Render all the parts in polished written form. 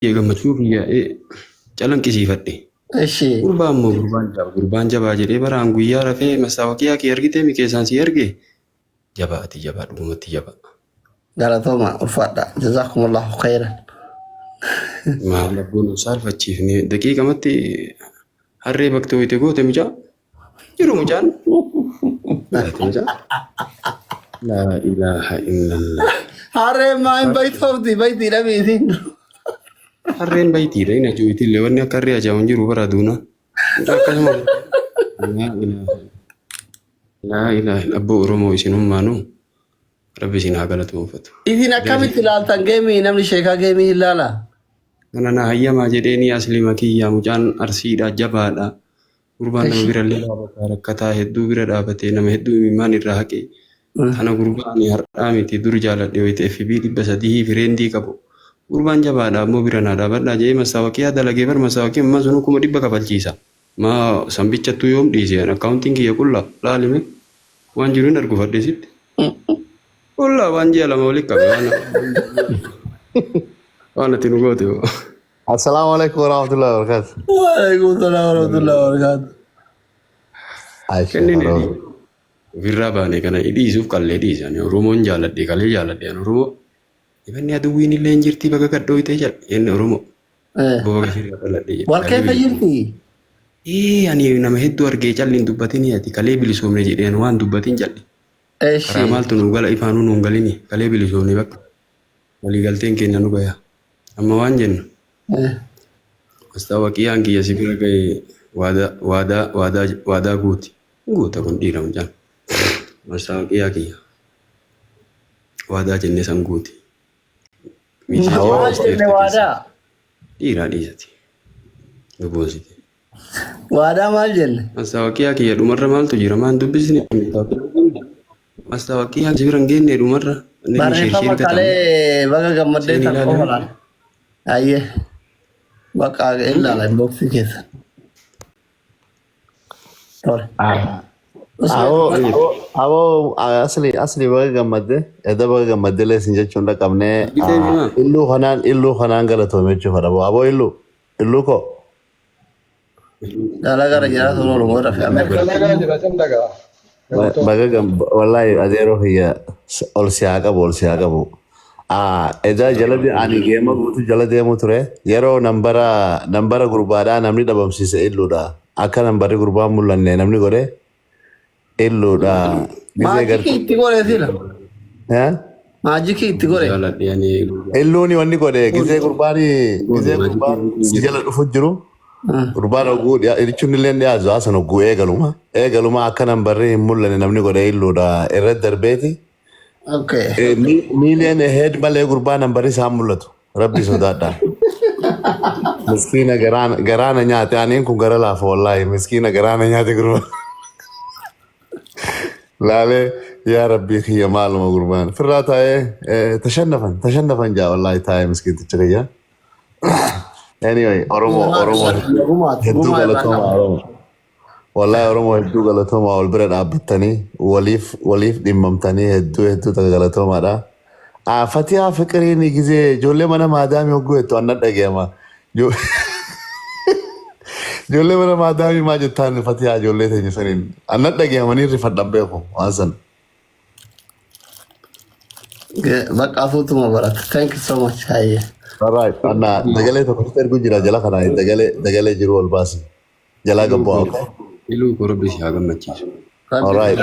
Kiyya gammachuu kiyya calanqisiifadhe. Eshi. Gurbaan immoo gurbaan jabaa gurbaan jabaa jedhee baraan guyyaa rafee mastaawaqiyaa kee argitee mi keessaan si arge jabaa ati jabaa dhugumatti jabaa. Galatooma ulfaadha. Jazakumullahu khairan. Maal abboon nu saalfachiifne daqiiqamatti harree baktee hoyite goote mucaa. Jiru mucaan. Ati mucaa. Laa ilaaha illallah. Harreen maa hin baytoofti baytii dhabii isiin. Harreen baytiidha inni ajoyti illee wanni akka harree ajaa'u hin jiru bara aduuna. Mucaa akkasuma. Laa ilaaha laa ilaaha abboo Oromoo isinummaanuu rabbi isin haa galatoonfatu. Isin akkamitti ilaaltan geemii namni sheekaa geemii hin laalaa? Kana na hayyamaa jedheenii aslima kiyyaa mucaan arsiidha jabaadha. Gurbaan nama birallee dhaabataa rakkataa hedduu bira dhaabatee nama hedduu imimmaan irraa haqee. Kana gurbaa ani har'aa miti dur jaaladhe wayita FB 300 friend qabu. Gurbaan jabaadha ammoo bira naa dhaabadhaa jedhee mastaawaqiyaa dalagee bar mastaawaqiyaa ammaa sunuu 100,000 kafalchiisa. Maa sanbichattuu yoom dhiise an akkaawuntiin kiyya qullaa laalime waan jiru hin argu fadhe sitti. Qullaa waan ji'a 2 walitti qabe waan waan ati nu goote hoo. Assalamu alaikum warahmatullahi wabarakatuh. Waalaikum salaam warahmatullahi wabarakatuh. Aisha Kennine Faroo. ofirraa baane kana dhiisuuf qallee dhiise ani Oromoon jaaladhe kalee jaaladhe ani Oromoo ifanni aduwwiin illee hin jirti baga gadhooytee jedha inni Oromoo boba gasirraa dhaladhe jedhe Wal kalee keessa bilisoomu. jirti. Ee ani nama hedduu argee calli hin dubbatini ati kalee bilisoomne jedheen waan dubbatin calli. Karaa Eshi. maaltu nu gala ifaanuu nu hin galini kalee bilisoomne bakka waliigalteen keenya nu gaya. Amma waan jennu mastaawaqiyaan kiyya si bira ga'e waadaa waadaa waadaa waadaa guuti. Guuta kun dhiira mucaan. Mastaawaqiyaa kiyya waadaa jennee san guuti. Miiseejii Awoo. Maal jenne barreessiteerta keessa. waadaa? Dhiiraa dhiisati. Nu boonsite. Waadaa maal jenne? Mastaawaqiyaa kiyya dhumarra maaltu jira? Maan dubbisni? Mastaawaqiyaa si bira hin geenne dhumarra. Inni Barreeffama sheersheer gatama. kalee baga gammaddee Seenii tan qofa ilaalame. laala. Ayyee. Bakka ilaala inboxii keessa. Tole. Awoo awoo asli asli baga gammadde edda baga gammadde illee isin jechuun dhaqabnee Argitee himaa? illuu kanaan galatoome jechuu fedha aboo illuu illuu koo Dalagaa jira sun oolu mooda fi Ameerikaa. Dalagaa jira san dhagaa. Galatoom. Baga wallahi adeeroo kiyya ol si haa qabu ol si haa qabu. Edaa jala ani geema guutuu jala deemu ture yeroo nambara nambara gurbaadhaa namni dhabamsiise illuudha. Akka nambarri gurbaa hin mul'anne namni godhe illuudha. Gizee Maajikii gartee. itti godhe sila. Eh? Maajikii itti godhe. Jaaladhe ani Illuuni wanni godhe gizee gurbaani gizee gurbaan si jala dhufu jiru. Gurbaan oguu jechuun illee dhiyaatu haasan oguu eegaluma. Eegaluma akka nambarri hin mul'anne namni godhe illuudha. Irra darbeeti. Okay. Miiliyoon head malee gurbaa nambarri isaan mul'atu. Rabbi sodaadha. Miskiina garaana garaana nyaate aniin kun gara laafa wallaahi miskiina garaana nyaate gurbaan. Laalee yaa rabbii kiyya maaluma gurbaan. Firraa taa'ee tashannafan tashannafan jaa wallaahi taa'ee miskiinticha kiyya. Anyway Oromoo Oromoo hedduu Gumaa irraa galatooma qaba. Oromoo. Wallahi Oromoo hedduu galatoomaa wal bira dhaabbattanii waliif waliif dhimmamtanii hedduu hedduu takka galatoomaadha. Ah, Fatihaa fiqiriin gizee ijoollee mana maadaamii hogguu jettu anna dhagayama. Ijoollee mana maadaamii maa jettaan Fatihaa ijoollee teenya saniin anna dhagayamanii rifadhan beeku waan san. Bakka afuutuma barata. Thank you so much. Hayyee. Alright, anna dagalee tokkotti ergu jira jala kana dagalee dagalee jiru ol baasi. Jalaa Iluu gabbu'aa koo okay? iluu koo rabbi si haa gammachiisu. Rabbi Alright.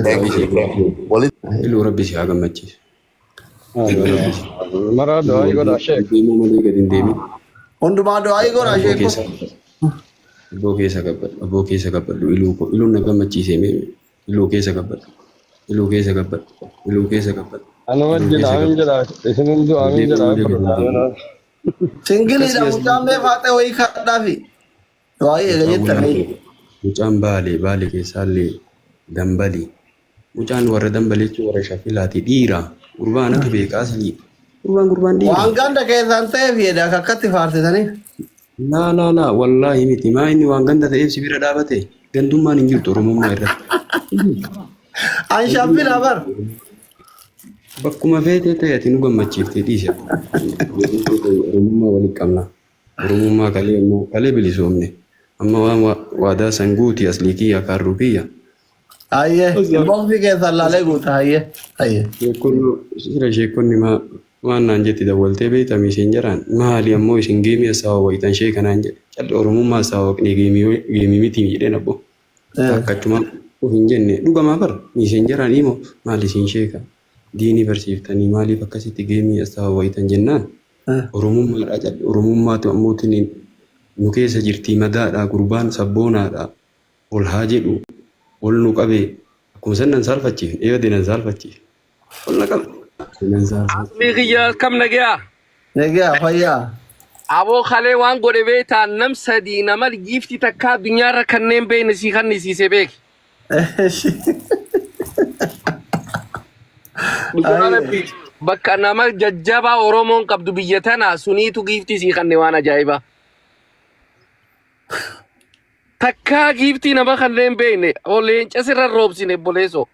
Thank Rabbi si you. Thank you. Walitti iluu rabbi si haa gammachiisu. Iluu rabbi si Maraa iluu du'aa ol godhaa sheek. deemuu malee gadi hin deemin. Hundumaa du'aa godha Abboo sheeko. keessa abboo keessa gabbadhu abboo keessa gabbadhu iluu koo iluun na gammachiise mee iluu keessa gabbadhu iluu keessa gabbadhu iluu keessa gabbadhu Anuma iluu jedha keessa amiin gabbadhu jedha isin hunduu ol amiin deemuu jedha malee gadi hin deemin. Singiliidha Akkasii as mucaan mee faaxee wayii kadhaafi. Du'aa eega Mucaan jettan. walloo mucaan baale baale keessaallee dambali mucaan warra dambalii jechuun warra shafilaati dhiira gurbaa anatu beeka aslii gurbaan gurbaan dhiira. Waan ganda keessaan ta'eef jedha akka akkatti faarsitanii. Laa laa laa wallaahi miti maa inni waan ganda ta'eef si bira dhaabate gandummaan hin jirtu oromummaa irratti. An shaffila bar. Bakkuma feetee ta'e ati nu gammachiiftee dhiise. Oromummaa waliin qabna. Oromummaa kalee immoo kalee bilisoomne. Amma waan waadaa san guuti aslii kiyya kaarruu kiyya. Hayyee inboxii keessan laalee guuta hayyee hayyee. Sheekonni sira sheekonni maan naan jetti dawwaltee beektaa miiseen jaraan maali ammoo isin geemii asaawaa wayitan ishee kanaan jedhe calli oromummaa asaawaa waqnee geemii miti jedheen abbo. Akkachuma of hin jenne dhugamaa bar miiseen jaraan imo maali isin sheeka diinii barsiiftanii maaliif akkasitti geemii asaawaa wayitan jennaan oromummaadha calli oromummaatu ammootiin nu keessa jirtii madaadha gurbaan sabboonaadha ol haa jedhu ol nu qabee akkuma san nan saalfachiifne eeyyadee nan saalfachiifne ol na qabe nan saalfachiifne. Asli kiyya akkam nagayaa? Egaa fayyaa. Aboo kalee waan godhe beektaa nam sadii nama giiftii takkaa addunyaarra kanneen beekne sii kannisiise beeki. Dhugaa rabbi bakka nama jajjabaa Oromoon qabdu biyya tana suniitu giiftii sii kanne waan ajaa'ibaa. Takkaa giiftii nama kanneen beekne oo leenca sirra roobsine obboleessoo.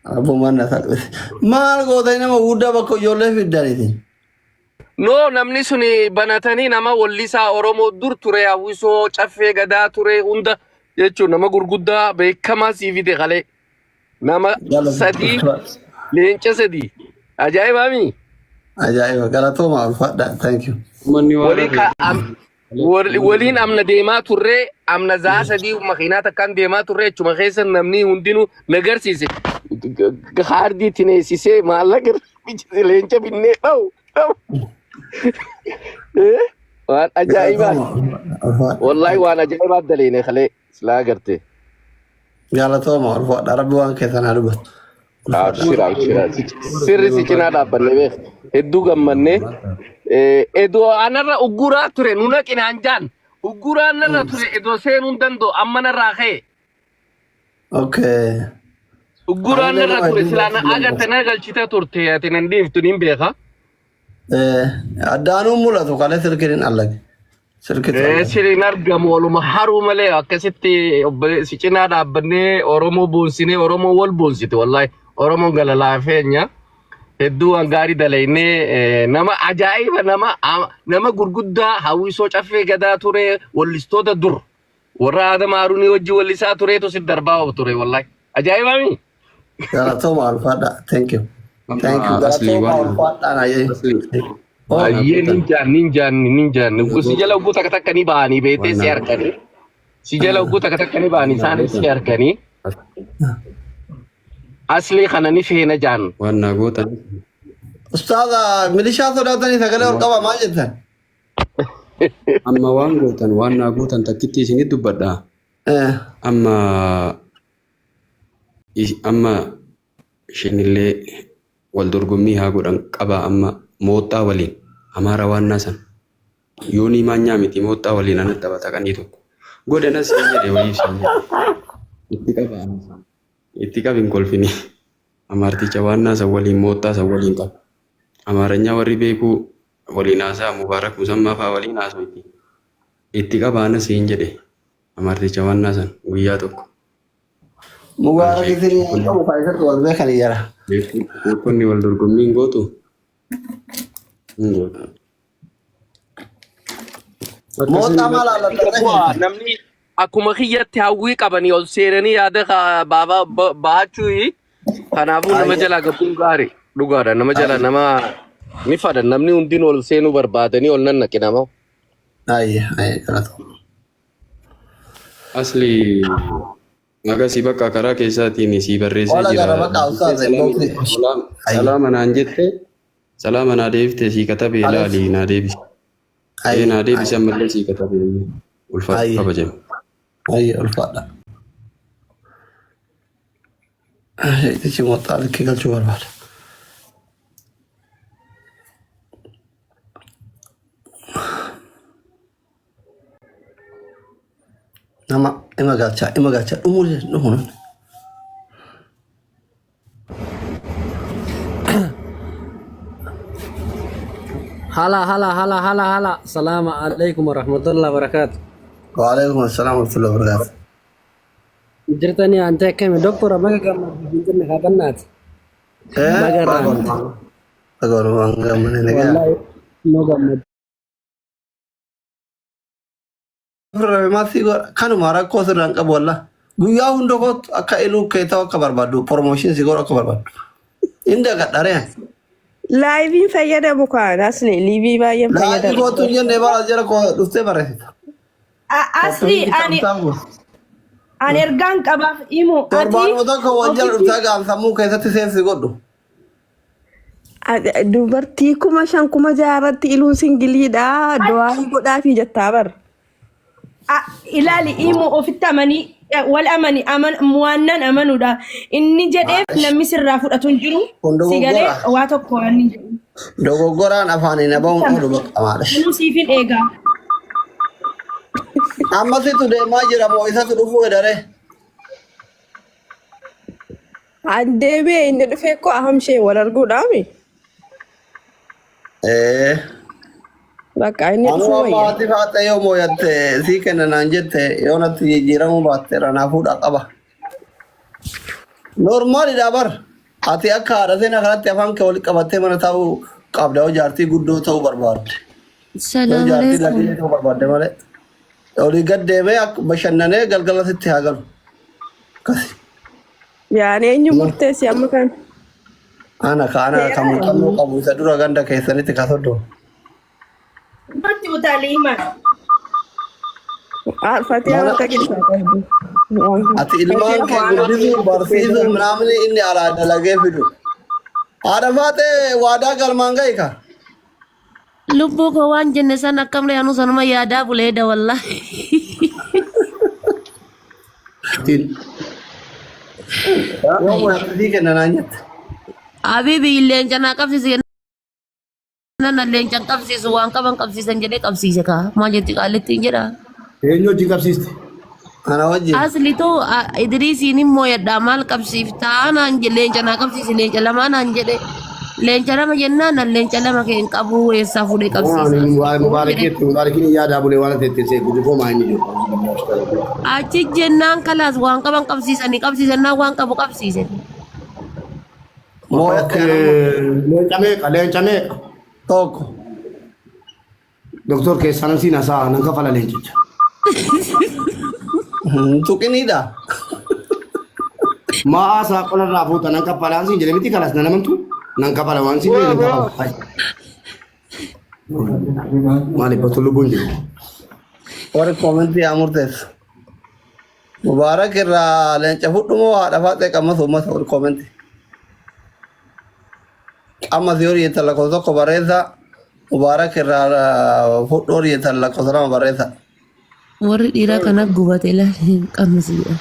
Abbumaan na salphise. Maal gootanii nama guddaa bakka ijoollee fiddaniiti. No namni suni banatanii nama wallisaa Oromoo dur ture hawwisoo caffee gadaa ture hunda jechuun nama gurguddaa beekamaa sii fide kalee. Nama sadii leenca sadii ajaa'ibaami. Ajaa'iba galatooma ulfaadha. Thank you. Uummanni waan Walii hafe ka am- waliin amna deemaa turree amna zaa sadii makiinaa takkaan deemaa turree achuma keessa namni hundinuu na garsiise. Haardii tineessisee maallaqa irra bijjise leenca binnee dhawu dhawu. Eh, waan ajaa'ibaa. Galatooma ulfaadha. Wallaahi waan ajaa'ibaa daleene kalee silaa agartee. Galatooma ulfaadha. Rabbi waan keessan haa dubbatu. Ulfaadha. Abshira abshira. Sirri si cinaa dhaabbanne beek. Hedduu gammanne. Edoo anarra ugguraa ture nu naqinaan jaan. Ugguraa narra ture edoo seenuu hin danda'u amma narraa ka'e. Okay. Ugguraan Anillee narra nama ture hedduu silaa na irratti agarte na galchite turte ati nan dhiiftu nin beeka. Addaanuun mul'atu kalee silkiin hin allage. Silkitu allage. Siriin argamu waluma haruu malee akkasitti obboleessi cinaa dhaabbannee Oromoo boonsinee Oromoo wal boonsite wallaahi Oromoon gala laafeenya hedduu waan gaarii dalaynee nama ajaa'iba nama nama gurguddaa hawwisoo caffee gadaa ture wallistoota dur warra Aadam Haarunii wajjin wallisaa tureetu si darbaa ture wallaahi ajaa'ibaa. Galatooma ulfaadha. Thank you. Thank you. Amma aslii Galatooma waan ulfaadha naayee. aslii Oh, waan Ayyee gootan nin jaan nin jaan nin jaan si jala ugguu takka takka ni ba'anii beektee waan si naa harkanii si jala ugguu takka takka ni ba'anii waan naa isaanis si gootan harkanii aslii kana ni feena jaan. waan naa gootan Ustaaza milishaa sodaatanii sagalee ol qaba maal jettan? amma waan gootan waan naa gootan takkitti isinit dubbadha Eh, amma amma ishinillee wal dorgommii haa godhan qabaa amma mooxxaa waliin amaara waannaa san yoonii maanyaa miti mooxxaa waliin anatti taphata qanii tokko godhanas siin jedhe wayiif siin jedhe itti qaba anas itti qabi hin kolfini amaarticha waannaa san waliin mooxxaa san waliin qaba amaaranyaa warri beekuu waliin haasa'a mubaarak musammaa fa'aa waliin haasa'u itti qaba anas siin jedhe amaarticha waannaa san guyyaa tokko Mubaarak isin qabu kan isatti wal beekan jara. Sheekonni wal dorgommii hin gootu? Hin gootu. Mooxaa maal haallattan Bu'aa namni akkuma kiyyatti hawwii qabanii ol seenanii yaada baachuu kanaafuu nama Ayyee. jalaa gabbuun gaarii dhugaadha nama jala nama ni fada namni hundinuu ol seenuu barbaadanii ol nannaqi nama. Ayyee ayyee galatooma. Asli agasii bakka karaa keessaatiin sii barreessee Wala jira. gara bakka ustaaza inboxii. Ayyee. Salaama naan jette salaama naa deebifte sii katabee Alex. ilaali naa deebisi. Ee Ayyee naa deebisi ammallee sii katabee ulfaatu ayyee kabajame. ayyee ulfaadha. Sheektichi mooxaa likkii galchuu barbaada. Nama ima galchaa ima galchaa dhumuu dhumuu. Hala hala hala hala hala. Salaamu alaikum warahmatullahi wabarakatuh. Waalaikum assalam warahmatullahi wabarakatuh. Jirtanii ante akkami doktora baga gammadde hin jenne kabannaati. Baga irraa hafte. Baga walumaan gammanne nagaa. Wallahi nu gammadde. Ofirra maal si godha? Kanuma rakkoo sirraa hin qabu wallah. Guyyaa hunda kootu akka iluu kee ta'u akka barbaaddu promotion si godhu akka barbaaddu. Hin dagadharee. Laayiviin fayyadamu kaan asli liivii baay'een Laayivii fayyadamu. kootu hin jenne bara jala koo dhuftee barreessita. Asli ani ani ergaan qabaaf himu ati Torbaanuma tokko wal jala ofitti dhuftaa gaamsammuu keessatti seefsi godhu. Dubartii 5000 6000 irratti iluun singiliidha. Du'aa godhaafii jettaa bar. Ilaali himu ofitti amanii wal amani aman waannan amanuudha. Inni jedheef namni sirraa fudhatu hin jiru. Kun Si galee dogoggora. waa tokko waan inni jedhu. Dogoggoraan afaaniin Ofitti habahuun oolu amani. bakka maadha. Anuu siifin eegaa. Amma situ deemaa jira moo isatu dhufuu hedare? An deebi'e inni dhufee koo ahamshee wal arguudhaami. Ee. Bakka inni Anuu dhufuu amma wayya. haati faaxee yoo mooyatte sii kenna naan jette yoo natti jijjiiramuu baatte ranaa fuudha qaba. Noormaalidha bar. Ati akka haadha seenaa kanatti afaan kee walitti qabattee mana taa'uu qabda yoo jaartii guddoo ta'uu barbaadde. Yoo Salaam jaartii alaikum. lafiilee ta'uu barbaadde malee. Olii gad deemee akka bashannanee galgala sitti haa galu. Akkasi. Yaani eenyu murteessi amma kan? Ana ka ana kan Seera muuxannoo qabu isa dura ganda keessanitti ka soddoma. Dubarti utaalee himaa. Fatii Mana harka keessaa qabdi. ati ilmaan Fatiin kee waan guddisuu barsiisuu dura. minaamni inni alaa dalagee fidu. Haadha faatee waadaa galmaan ga'i ka. Lubbuu koo waan jenne san akkam re'anuu sanuma yaadaa buleeda wallahi. Yoo mooyatte sii kenna naan jette. Habibi leenca naa qabsiise jennaan leenca hin qabsiisu waan qaban qabsiisan jedhee qabsiise kaa maal jetti qaalittiin jedha. Eenyu wajjin qabsiiste? Ana wajjin. Aslitu Idriisiin hin mooyadhaa maal qabsiiftaa naan jedhe leenca naa qabsiisi leenca lamaa naan jedhe leenca lama jennaan nan leenca lama kee hin qabu eessaa fuudhee qabsiisa Waan mubaarakeetti mubaarakiin yaadaa bulee waan ta'e ittiin seeku dufoo maa inni jiru. Achi jennaan kalaas waan qaban qabsiisanii qabsiisannaan waan qabu qabsiise. Mooyatte anammoo. Leenca meeqa leenca meeqa? Tokko. Doktor keessaan siin hasaa nan kafala leencicha. Tuqiniidha. Maa haasaa qolarraa fuuta nan kaffalaan siin jedhe miti kalas nan amantu nan kafala waan siin jedhe nan kafala. Maaliif bakka lubbuun jiru? Warri koomentii haa murteessu. Mubaarak irraa leenca fudhu moo haadha faaxee qammas uummata warri koomentii. Qammas yoo jettan lakkoofsa tokko barreessa. Mubaarak irraa fudhu yoo jettan lakkoofsa lama barreessa. Warri dhiiraa kana gubate ilaali hin qabsiisa.